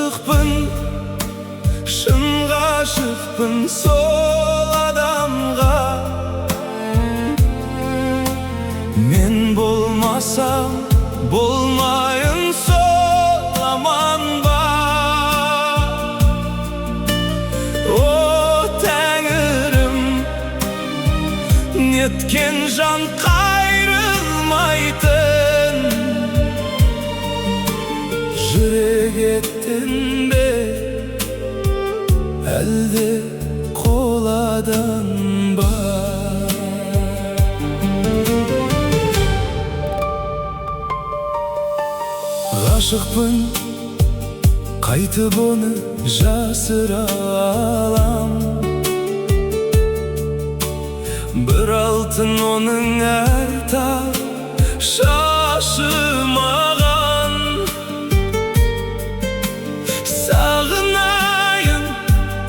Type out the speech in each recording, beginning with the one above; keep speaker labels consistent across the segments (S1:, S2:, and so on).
S1: Ғашықпын, шын ғашықпын сол адамға. Мен болмасам, болмайын сол аман ба? О, тәңірім, неткен жан қайрылмайтын? Жүрек еттен бе, әлде қоладан ба? Ғашықпын, қайтып оны жасыра алам? Бір алтын оның әр тал шашы маған. Сағынайын,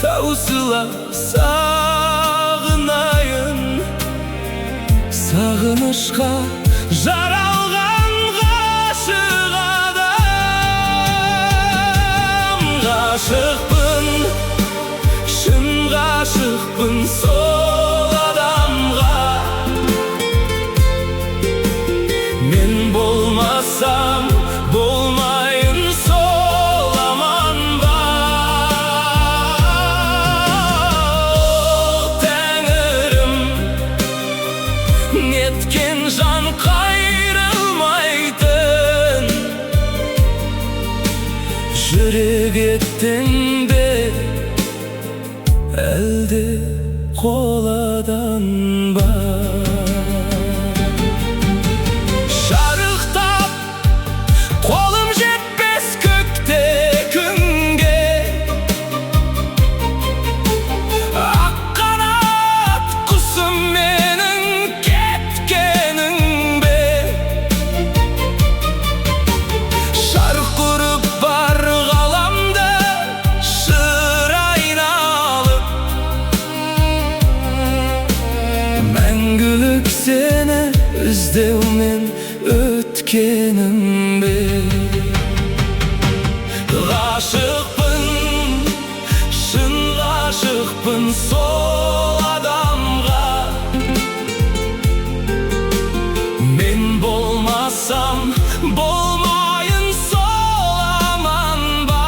S1: таусыла сағынайын, сағынышқа жаралған ғашық адам. Ғашықпын, шын ғашықпын сол адамға. Мен болмасам, болмайын сол аман ба? О, тәңірім, неткен жан қайрылмайтын? Жүрек еттен бе, әлде қоладан ба? Шарықтап қолым жетпес көкте күнге, ақ қанат құсым менің кеткенің бе? Шарқ ұрып бар ғаламды шыр айналып, мәңгілік сені іздеумен өткенім бе? Ғашықпын, шын ғашықпын сол адамға. Мен болмасам, болмайын сол аман ба?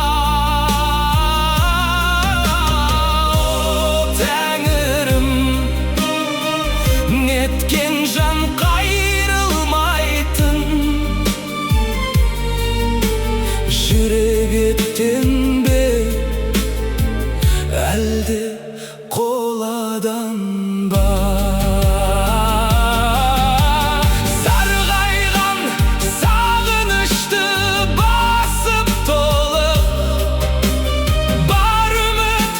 S1: О, тәңірім, неткен жан қайрылмайтын? Жүрек еттен бе, әлде қоладан ба? Сарғайған сағынышты басып толық, бар үміт,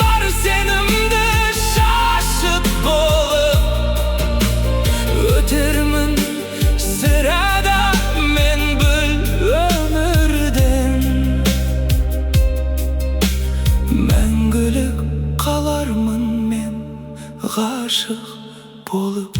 S1: бар сенімді шашып болып, өтермін сірә да мен бұл өмірден. Мәңгілік қалармын мен ғашық болып.